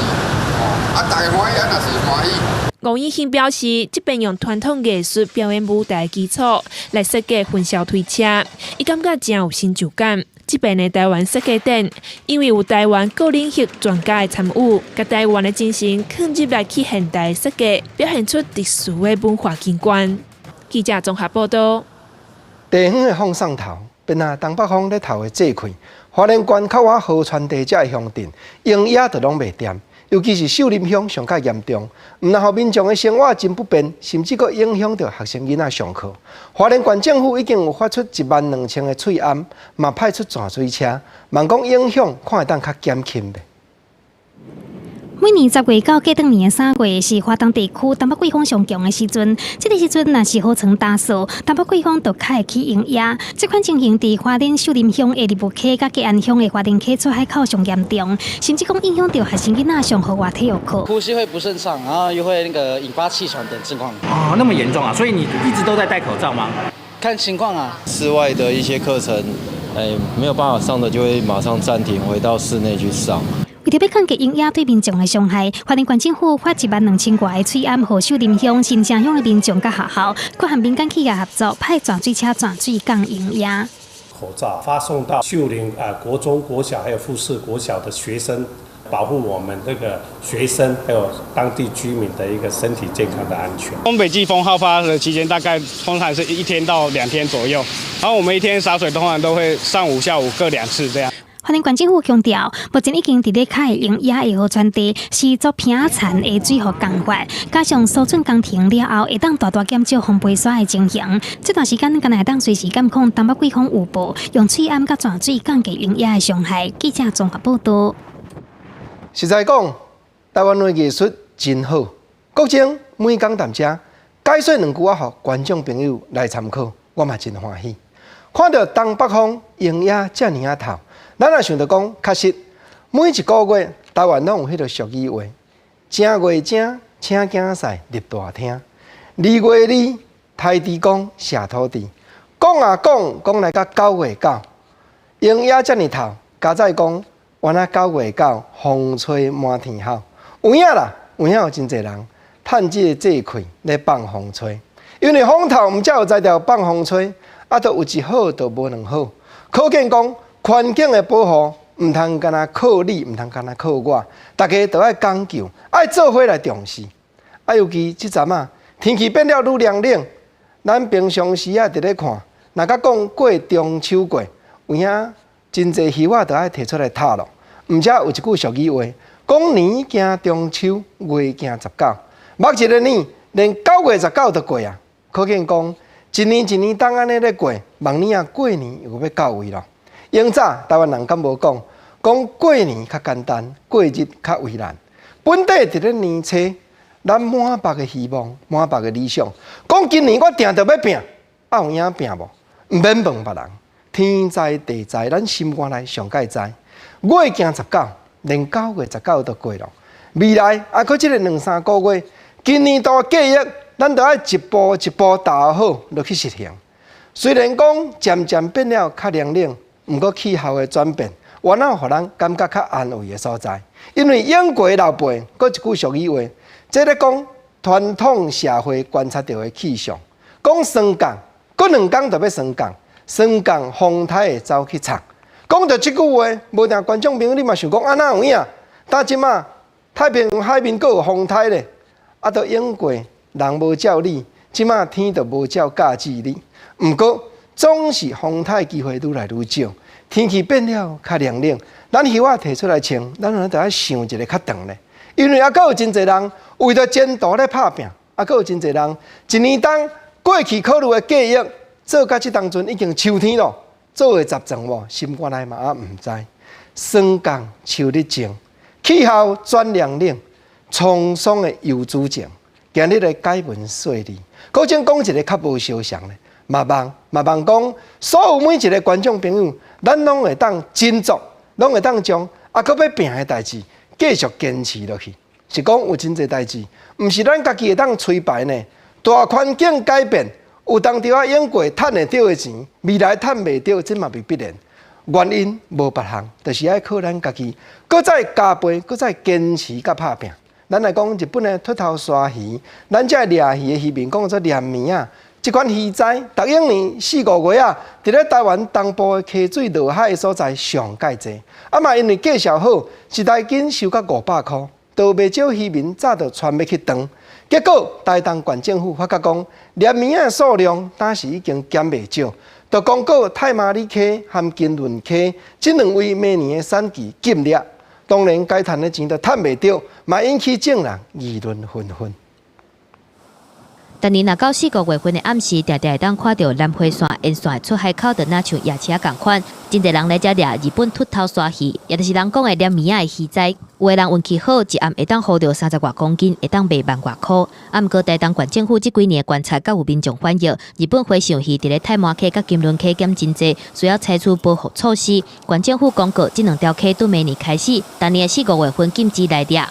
哦，啊，大家歡喜，啊，若是歡喜。吳永興表示，這遍用傳統藝術表演舞台基礎來設計焚燒推車，伊感覺誠有成就感。這遍的台灣設計展，因為有台灣各領域專家的參與，共台灣的精神囥入來去現代設計，表現出特殊的文化景觀。記者綜合報道。地方的風送頭，變啊東北風咧透的這氣，花蓮縣較倚河川地遮的鄉鎮，營業都攏袂掂。尤其是秀林鄉上較嚴重，毋但予民眾的生活真不便，甚至閣影響著學生囡仔上課。花蓮縣政府已經有發出1萬2千个喙罨，嘛派出泉水車，望講影響看會當較減輕袂。每年10月到過轉年的3月是華東地區東北季風上強的時陣，這个時陣若是河床焦燥，東北季風就較會起湧野。這款情形佇花蓮秀林鄉的立霧溪佮嘉安鄉的花蓮溪出海口上嚴重，甚至講影響著學生囡仔上戶外體育課。呼吸會不順暢，然後又會那個引發氣喘等症狀。哦，那麼嚴重啊！所以你一直都在戴口罩嗎？看情況啊。室外的一些課程，哎，沒有辦法上的就會馬上暫停，回到室內去上。為著欲降低蠅仔對民眾的傷害，花蓮縣政府發1萬2千外个喙罨予秀林鄉、新城鄉的民眾佮學校，閣和民間企業合作，派泉水車泉水降蠅仔。口罩發送到秀林啊國中、國小還有富士國小的學生，保護我們這個學生還有當地居民的一個身體健康的安全。東北季風好發的期間，大概通常是1天到2天左右，然後我們一天灑水通常都會上午、下午各兩次這樣。花蓮縣政府強調，目前已經佇咧較會用野的河川地施作瓶仔田的水雨工法，加上疏浚工程了後，會當大大減少風飛沙的情形。這段時間，敢若會當隨時監控東北季風預報，用喙罨佮泉水降低蠅仔的傷害。記者綜合報道。實在講，台灣的藝術真好。國政每工踮遮解說兩句仔，予觀眾朋友來參考，我嘛真歡喜。看著東北風蠅仔遮爾仔透。咱也想著講，確實每一个月台灣攏有彼个俗語話：正月正，請囝婿入大廳；二月二，刣豬公赦土地。講啊講，講來到9月9，蠅仔遮爾透，佳哉講，原來9月9風吹滿天吼。有影啦，有影有真濟人趁這个節氣咧放風吹，因為風透毋才有才調放風吹，啊，都有一好，就無兩好。可見講，環境的保護，毋通干焦靠你，毋通干焦靠我，大家都愛講究，愛做伙來重視。啊，尤其這陣仔天氣變了愈涼冷，咱平常時仔佇咧看，若閣講過中秋節，有影真濟魚仔都愛提出來炒囉。毋才有一句俗語話，講年驚中秋，月驚十九。目一个年，連9月19都過啊！可見講，一年一年當按呢咧過，望年仔過年又欲到位囉。永早台灣人敢無講，講過年較簡單，過日較為難。本底佇咧年初，咱滿腹的希望，滿腹的理想，講今年我定著欲拼，啊有影拼無？毋免問別人，天知地知，咱心肝內上蓋知。月行19，連9月19都過囉。未來猶閣這个兩三個月，今年度的計劃，咱著愛一步一步打好落去實行。雖然講漸漸變了較涼冷，毋過氣候的轉變，原來予人感覺較安慰的所在。因為英國老輩閣一句俗語話，這咧講傳統社會觀察著的氣象，講霜降，閣兩工就欲霜降，霜降風颱會走去藏。講著這句話，無定觀眾朋友你嘛想講啊，哪有影？但這馬太平洋海面閣有風颱咧，啊，都英國人無照理，這馬天就無照教旨你。毋過總是風颱機會愈來愈少，天氣變了較涼冷，咱靴仔提出來穿，咱可能著愛想一个較長咧。因為猶閣有真濟人為著前途咧拍拚，猶閣有真濟人一年當過去考慮的計劃，做到這當陣已經秋天咯，做會十全無？心肝內嘛猶毋知。霜降秋日靜，氣候轉涼冷，滄桑的游子情，今日來解文說理，閣再講一个較無相像咧。嘛望嘛望講，所有每一个觀眾朋友，咱攏會當振作，攏會當將猶閣欲拚的代誌繼續堅持落去。是講有真濟代誌，毋是咱家己會當吹排呢。大環境改變，有當時仔用過趁會著的錢，未來趁袂著，這嘛未必然。原因無別項，就是愛靠咱家己，閣再加倍，閣再堅持佮拍拚。咱來講日本的禿頭鯊魚，咱這掠魚的漁民講做鯰魚仔。這款魚災，逐一年四五月啊，佇咧台灣東部的溪水落海的所在上蓋濟。啊嘛，因為價數好，一台斤收到500箍，都袂少漁民早就傳欲去當。結果台東縣政府發覺講，鯰魚仔的數量當時已經減袂少，就公告太麻里溪和金崙溪這兩位明年的產期禁獵。當然，該趁的錢都趁袂著，嘛引起眾人議論紛紛。逐年若到四五月份的暗時，定定會當看著南迴線沿線出海口，就若像夜市仝款，真濟人來遮掠日本禿頭鯊魚，也就是人講的鯰魚仔的魚仔。有的人運氣好，一暗會當捕著30外公斤，會當賣萬外箍。啊，毋過台東縣政府這幾年的觀察，閣有民眾反映，日本灰鱒魚佇咧太麻溪佮金崙溪減真濟，需要採取保護措施。縣政府公告，這兩條溪對明年開始，逐年四五月份禁止來掠。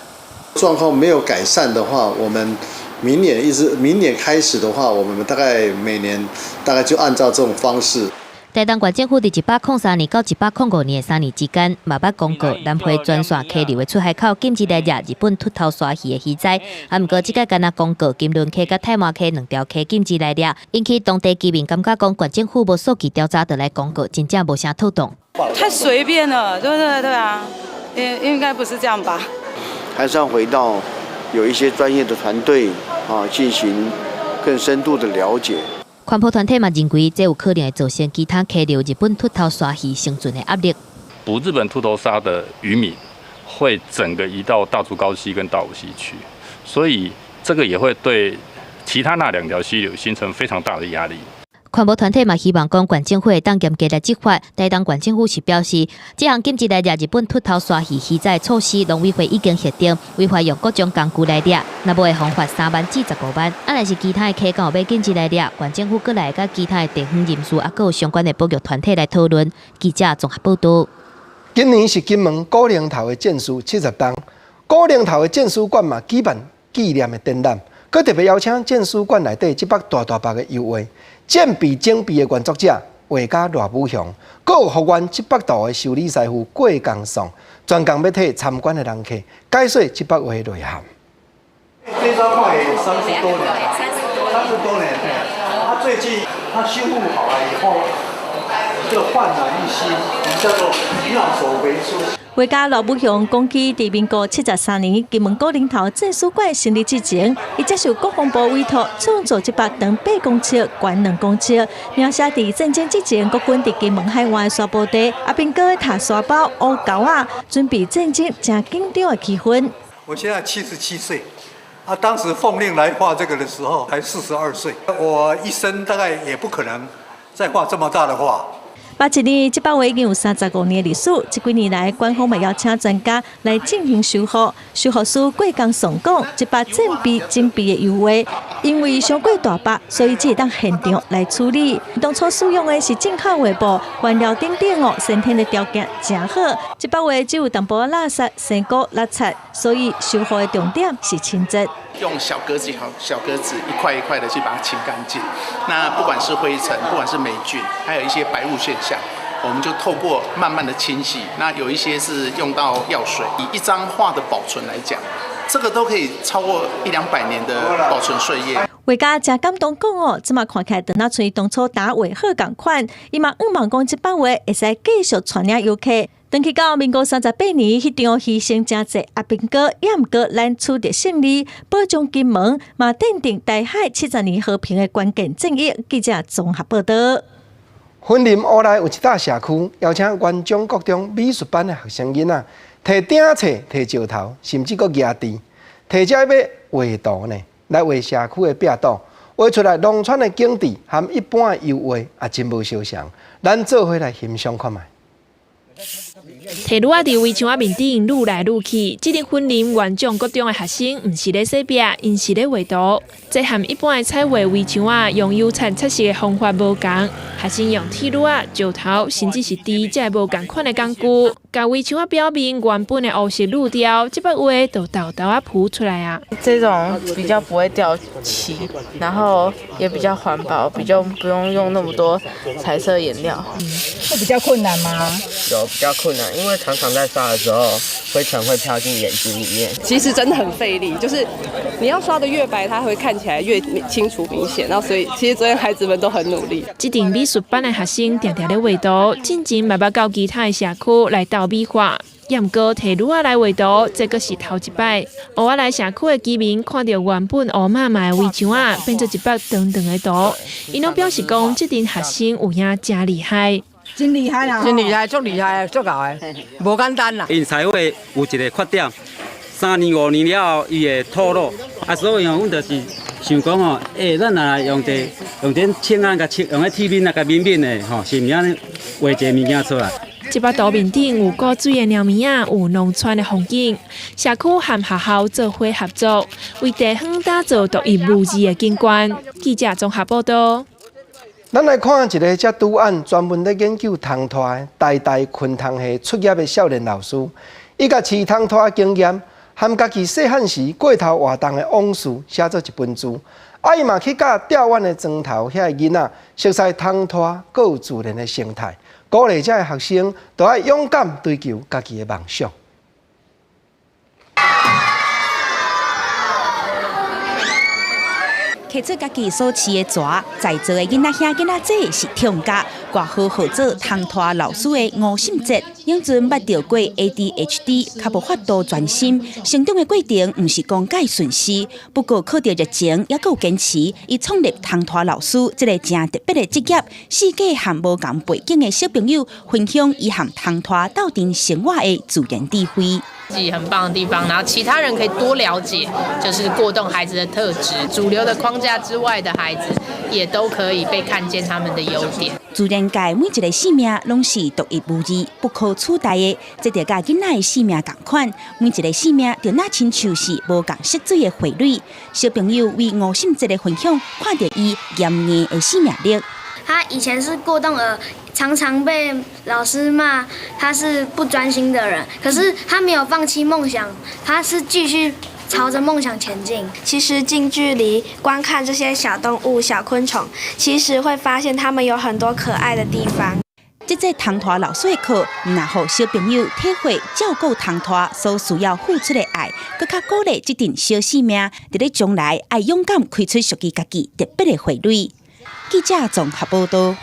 狀況沒有改善的話，我們明年一直明年開始的話，我們大概每年大概就按照這種方式。台東縣政府佇103年到105年的3年之間，嘛捌公告南迴專線溪流的出海口禁止來掠日本禿頭鯊魚的魚仔。啊，毋過這擺干焦公告金崙溪佮太麻溪兩條溪禁止來掠，引起當地居民感覺講縣政府無數據調查就來公告，真正無啥妥當。太隨便了，對不對？對啊，應該不是這樣吧？還是要回到有一些專業的團隊啊，進行更深度的了解。環保團體嘛認為，這有可能會造成其他溪流日本禿頭鯊魚生存的壓力。捕日本禿頭鯊的漁民會整個移到大竹高溪跟大武溪去，所以這個也會對其他那兩條溪流形成非常大的壓力。環保團體嘛希望講縣政府會當嚴格來執法。台東縣政府是表示，這項禁止來掠日本禿頭鯊魚魚仔措施，農委會已經核定，違法用各種工具來掠，若無會予罰3萬至15萬。啊，若是其他的溪敢有欲禁止來掠，縣政府閣來佮其他的地方人士，猶閣有相關的保育團體來討論。記者綜合報導。今年是金門古寧頭的戰事70冬，古寧頭的戰史館嘛舉辦紀念的展覽，閣特別邀請戰史館內底這幅大大幅的油畫。戰備整備的原作者畫家賴武雄，閣有復原這幅圖的修理師傅郭江爽，專工欲替參觀的人客解說這幅畫的內涵。這張畫也30多年，30多年。他最近他修復好了以後，就煥然一新，叫做妙手回春。畫家賴武雄講起，佇民國73年金門古寧頭戰史館成立之前，伊接受國防部委託創作這幅長8公尺、懸2公尺，描寫佇戰爭之前國軍佇金門海灣的沙埔地，阿兵哥踏沙包、烏猴仔，準備戰爭誠緊張的氣氛。我現在77歲，啊，當時奉令來畫這個的時候，才42歲，我一生大概也不可能再畫這麼大的畫。81年，這幅畫已經有35年歷史。這幾年來，館方嘛邀請專家來進行修復。修復師郭江爽講，這幅戰備整備的油畫，因為傷過大幅，所以只會當現場來處理。當初使用的是進口畫布，原料等等哦，先天的條件誠好。這幅畫只有淡薄仔垃圾、生果、垃圾，所以修復的重點是清潔。用小格子、小格子一塊一塊的去把它清乾淨。那不管是灰塵，不管是霉菌，還有一些白霧現象，我們就透過慢慢的清洗。那有一些是用到藥水，以一張畫的保存來講，這個都可以超過一兩百年的保存歲月。畫家誠感動講哦，這馬看起來就若像當初打畫好仝款，伊嘛向望講這幅畫會使繼續帶領遊客。轉去到民國38年，彼場犧牲誠濟阿兵哥，也毋過咱取得勝利，保障金門，嘛奠定台海70年和平的關鍵戰役。記者綜合報道。雲林烏來有一搭社區，邀請元璋國中美術班的學生囡仔，提鼎冊、提石頭，甚至閣舉箸，提這欲畫圖呢，來畫社區的壁圖，畫出來農村的景致和一般的油畫也真無相像。咱做伙來欣賞看覓。提擼仔佇圍牆仔面頂擼來擼去，這陣雲林元璋國中的學生毋是咧洗壁，𪜶是咧畫圖。這和一般的彩畫圍牆仔用油漆擦色的方法無仝，學生用鐵擼仔、石頭，甚至是豬這無仝款的工具，共圍牆仔表面原本的烏色擼掉，這幅畫就沓沓仔浮出來啊。這種比較不會掉漆，然後也比較環保，比較不用用那麼多彩色顏料。會比較困難嗎？有比較困難，因為常常在刷的時候，灰塵會飄進眼睛裡面。其實真的很費力，就是你要刷得越白，它會看起來越清楚明顯。然後所以其實昨天孩子們都很努力。這陣美術班的學生定定咧畫圖，進前嘛捌到其他的社區來鬥美畫，也毋過提擼仔來畫圖，這閣是頭一擺。烏仔來社區的居民看著原本烏麻麻的圍牆仔，變做一幅長長的圖，𪜶攏表示講，這陣學生有影誠厲害。真厲害啦！真厲害，足厲害，足𠢕的，無簡單啦。𪜶彩畫有一個缺點，3年5年了後，伊會脫落。啊，所以吼，阮就是想講吼，咱若用這用點清仔共清，用彼鐵面啊，共抿抿的吼，是毋是按呢畫一个物件出來？這幅圖面頂有古水的貓咪仔，有農村的風景。社區和學校做伙合作，為地方打造獨一無二的景觀。記者綜合報道。咱來看一个遮拄案，專門咧研究蟲豸的台大昆蟲系出業的少年老師，伊共飼蟲豸的經驗，和家己細漢時過頭活動的往事寫做一本書。啊，伊嘛去佮釣灣的莊頭遐个囡仔，熟似蟲豸，閣有自然的生態，鼓勵遮个學生都愛勇敢追求家己的夢想。提出家己所飼的蛇，在座的囡仔兄囡仔姐是創家，外號號做蟲豸老師的吳信哲，永陣捌著過 ADHD，較無法度專心，成長的過程毋是講介順遂，不過靠著熱情，猶閣有堅持，伊創立蟲豸老師這个誠特別的職業，四界和無仝背景的小朋友分享伊和蟲豸鬥陣生活的自然智慧。自己很棒的地方，然後其他人可以多了解，就是過動孩子的特質，主流的框架之外的孩子，也都可以被看見他們的優點。自然界每一个生命攏是獨一無二、不可取代的，這就佮囡仔的生命仝款，每一个生命就若親像是無仝色水的匯蕊。小朋友為吳信哲的分享，看著伊嚴硬的生命力。他以前是過動兒，常常被老師罵他是不專心的人。可是他沒有放棄夢想，他是繼續朝着夢想前進。其實近距離觀看這些小動物、小昆蟲，其實會發現它們有很多可愛的地方。這節蟲豸老師的課，毋若予小朋友體會照顧蟲豸所需要付出的愛，閣較鼓勵這陣小生命，佇咧將來愛勇敢開出屬於家己特別的花蕊。記者綜合報道。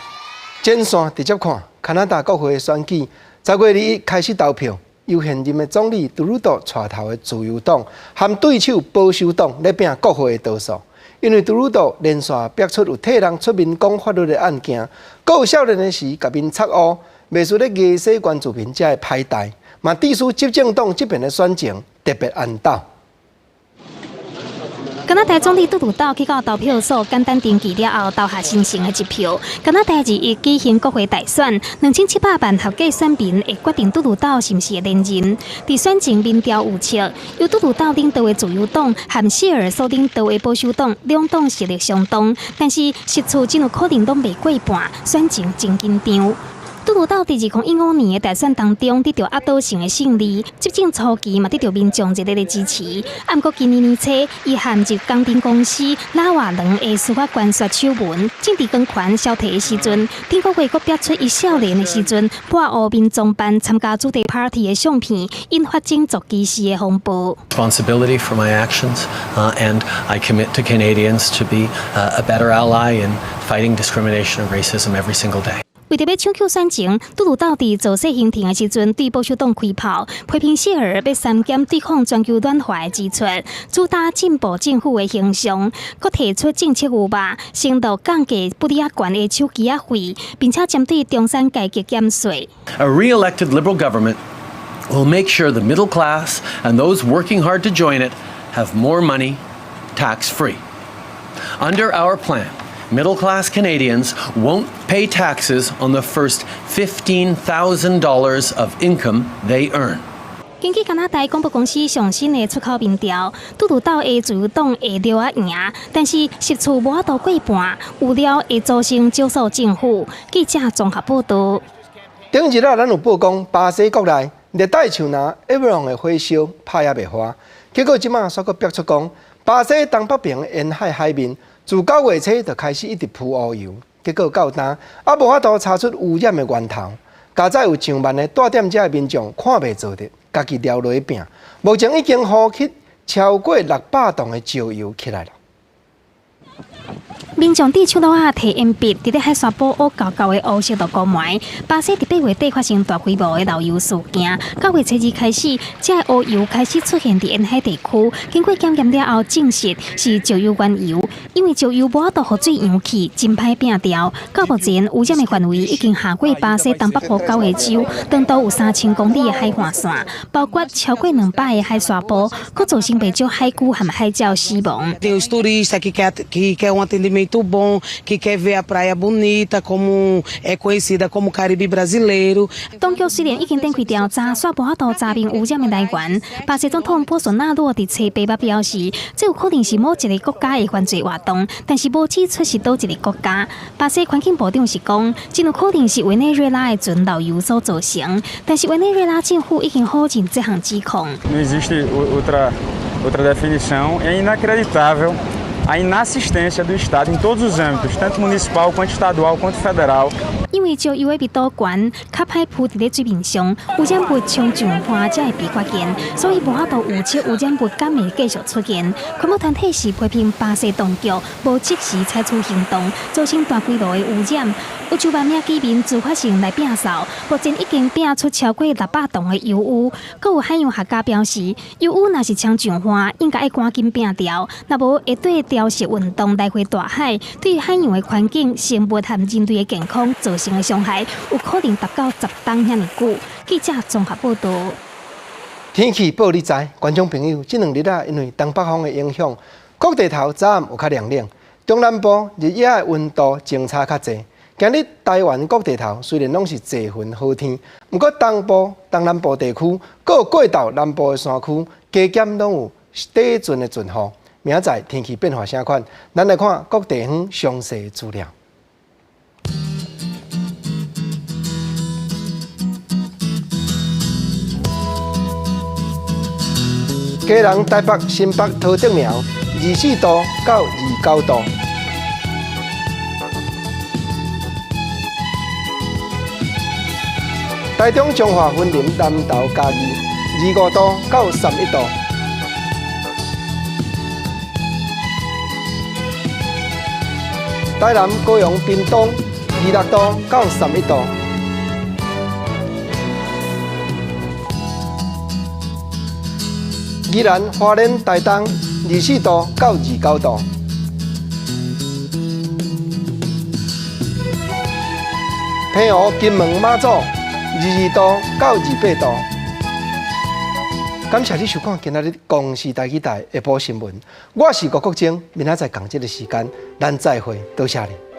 前線直接看，加拿大國會的選舉，10月21開始投票，由現任的總理杜魯多帶頭的自由黨和對手保守黨咧拚國會的多數。因為杜魯多連續爆出有替人出面講法律的案件，閣有少年的時共面插烏，袂輸咧牙洗原住民遮的歹代，嘛致使執政黨這邊的選情特別絚鬥。加拿大總理杜魯多去到投票所簡單登記了後，投下神聖的一票。加拿大21舉行國會大選，2700萬合格選民會決定杜魯多是毋是會連任。佇選前民調預測，由杜魯多領導的自由黨和謝爾所領導的保守黨兩黨實力相當，但是席次真有可能攏袂過半，選情真緊張。杜魯道佇2015年的大選當中得著壓倒性的勝利，執政初期嘛得著民眾熱烈的支持。啊，毋過今年年初，伊陷入工程公司拉瓦倫的司法關說醜聞，政治光環消退的時陣，頂個月閣爆出伊少年的時陣，抹烏面裝扮參加主題 party 的相片，引發種族歧視的風暴。 Responsibility for my actions, and I commit to Canadians to be a better ally in fighting discrimination and racism every single day. 為著欲搶救選情，杜魯道佇造勢行程的時陣，對保守黨開炮，批評謝爾欲刪減對抗全球暖化的支出，主打進步政府的形象，閣提出政策有肉，承諾降低布里亞縣的手機仔費，並且針對中產階級減稅。 A re-elected Liberal government will make sure the middle class and those working hard to join it have more money tax-free. Under our plan, middle-class Canadians won't pay taxes on the first $15,000 of income they earn. 根據加拿大廣播公司上新的出口民調，杜魯道的自由黨會著仔贏，但是席次無法度過半，預料會組成少數政府。記者綜合報導。頂日啊，咱有報講巴西國內熱帶樹林亞馬遜的火燒拍也袂花，結果這馬煞閣爆出講，巴西東北邊沿海海面自9月初就開始一直噴烏油，結果到今猶無法度查出污染的源頭，加載有上萬个蹛踮遮的民眾看袂做得，家己撩落去拚，目前已經呼起超過600噸的石油起來了。民眾佇手橐仔提鉛筆，佇咧海沙埔烏厚厚的烏色落糊糜。巴西佇8月底發生大規模的漏油事件，9月初二開始，這個烏油開始出現佇沿海地區。經過檢驗了後，證實是石油原油。因為石油無法度予水溶去，真歹摒掉。到目前，污染的範圍已經下過巴西東北部9個州，長度有3000公里的海岸線，包括超過200個海沙埔，閣造成袂少海龜和海鳥死亡。 Tem os turistas que quer atendimento bom, que quer ver a praia bonita, como é conhecida como Caribe brasileiro。當局雖然已經展開調查，煞無法度查明污染的來源。巴西總統波索納羅佇初八表示，這有可能是某一个國家的犯罪活動，但是無指出是佗一个國家。巴西環境部長是講，真有可能是委內瑞拉的船漏油所造成，但是委內瑞拉政府已經否認這項指控。 Não existe outra definição. É inacreditável a inassistência do Estado em todos os âmbitos, tanto municipal quanto estadual quanto federal. 因為石油的密度懸，較歹浮佇咧水面上，污染物衝上岸才會被發現，所以無法度預測污染物敢會繼續出現。環保團體是批評巴西當局無即時採取行動，造成大規模的污染。有數萬名居民自發性來摒掃，目前已經摒出超過600噸的油污。閣有海洋學家表示，油污若是衝上岸，應該愛趕緊摒掉，若無會對潮汐運動來回大海，對海洋的環境、生物和人類的健康造成的傷害，有可能達到10冬遐爾久。記者綜合報導。天氣報你知，觀眾朋友，這兩日啊，因為東北風的影響，各地頭早暗有較涼冷，中南部日夜的溫度相差較濟。今日台灣各地頭雖然攏是濟雲好天，毋過東部、東南部地區，閣有過到南部的山區，加減攏有短陣的陣雨。明仔載天氣變化啥款？咱來看各地方詳細資料。基隆、台北、新北、桃竹苗，24度到29度。台中彰化、雲林、南投、嘉義，25度到31度。台南、高雄、屏東，26度到31度。宜蘭、花蓮、台東，24度到29度。澎湖、金門、馬祖，22度到28度。感謝你收看今仔日公視台語台下晡新聞，我是吳國楨，明仔載仝這个時間，咱再會，多謝你。